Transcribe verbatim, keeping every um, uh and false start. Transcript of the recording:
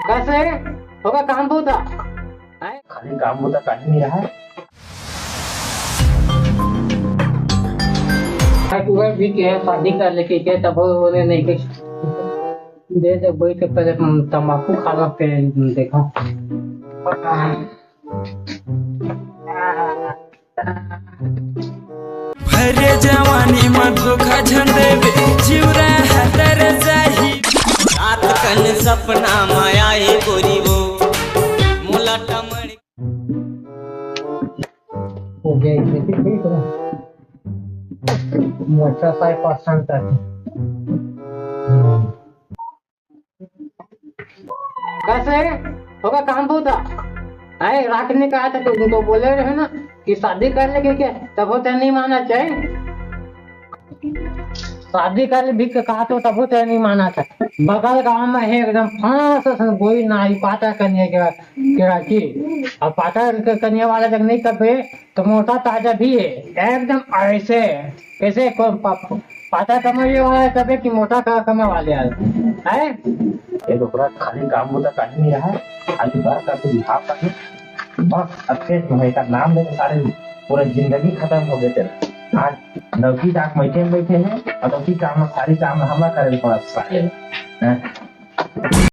कइसे होगा काम बूता? हैं? खाली काम बूता कहीं नहीं रहा है। पूरा भी के शादी कर लेके के तब उन्हें नहीं कुछ दे दे, वही के पहले तंबाकू खाना पे देखा। भरे जवानी म धोखा झन देबे, जिउरा हतर जाही। रात कन सपना म आए गोरी वो, मोला टमड़। हो गया, ये भी ठीक है। मोटा सा ही पसंद है। कइसे होगा काम बूता? हैं, रात ने कहा था, तुम तो बोले रहे ना कि शादी कर लेके के, तब वो तें नहीं माना चाहे। शादी कर ले भी के कहा तो तब वो तें नहीं माना चाहे। बगल गांव में है एकदम फांस असन कोई ना ही पाता कन्या के, के राखी। अब पाता के कन्या वाला जब नहीं तबे तो मोटा ताजा भी है, एकदम ऐसे, कैसे को पा-, पाता कमाने वाला है तबे कि मोटा का कमाने वाले हैं, हैं? ये डोकरा खाली काम बूता कहीं नहीं रहा है, खाली बार का तो दिखा पाए। बस अच्छे तुम्हें का नाम लेके सारे पूरा जिंदगी खत्म हो गए तेरा। आज नौकी डाक बैठे बैठे हैं और नौकी काम में सारी काम में हमला करे पड़ा सारे। हैं?